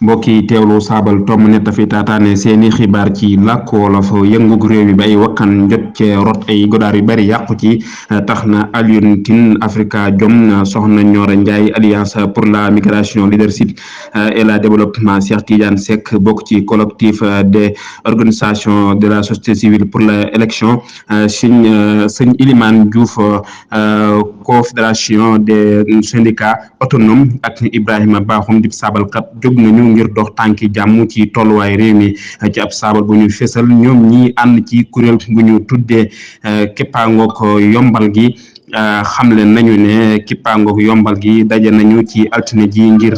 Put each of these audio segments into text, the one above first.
mbokk yi teewlu saabal tomb net fi taataane seeni xibaar ci làkk wolof yëngug réew mi ba ay wakkan jot cee rot ay godaar yu bari yàqu ci tax na Alioune Tine Africa Jom soxna Nioro Ndiaye Alliance pour la migration leadership et le développement Cheikh Tidiane Seck bokk ci collectif des organisations de la société civile pour l'élection sëñ Ilimane Diouf confédération des syndicats autonomes ak Ibrahima Bakhoum di saabalkat jóg nañu ngir dox tànki jàmm ci tolluwaay réew mi ci ab saabal bu ñu fésal ñoom ñi ànd ci kuréel gu ñu tuddee kippaangook yombal gi xamle nañu ne kippaangook yombal gi daje nañu ci altine ji ngir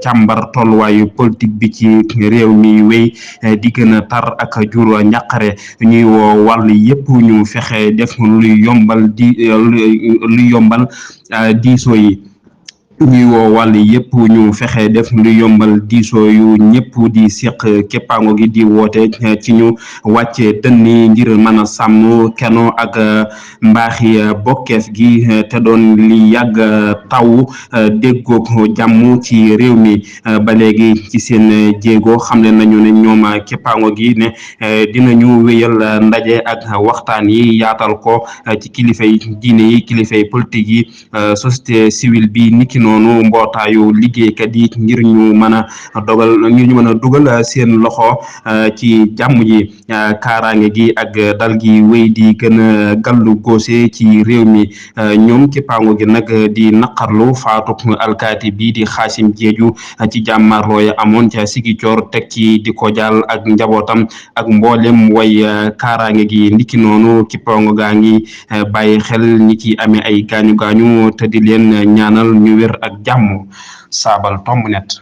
càmbar tolluwaayu politique bi ci réew mi wéy di gën a tar ak jur ñaqare ñuy woo wàll yépp ñu fexe def luy yombal diisoo yi ñuy woo wàll yépp ñu fexe def lu yombal diisoo yu ñëpp di seq képpaango gi di woote ci ñu wàcce dënni ngir mën a sàmm keno ak mbaaxi bokkeef gi te doon li yàgg taw déggoog jàmm ci réew mi ba léegi ci seen jéego xamle nañu ne ñoom képpaango gi ne dinañu wéyal ndaje ak waxtaan yi yaatal ko ci kilifay diine yi kilifay politique yi société civile bi niki noonu mbootaayu liggéeykat yi ngir ñu mën a dugal seen loxo ci jàmm ji kaaraange gi ak dal gi wéy di gën a gàllu góose ci réew mi ñoom kippaango gi nag di naqarlu faatu alkaati bi di Xaasim Jeeju ci jàmmarloo ya amoon ca Sigicoor teg ci di ko jaal ak njabootam ak mboolem way kaaraange gi ndiki noonu kippaango gaa ngi bàyyi xel ñi ci amee ay gaañu te di leen ñaanal ñu wér ak jàmm saabal tomb net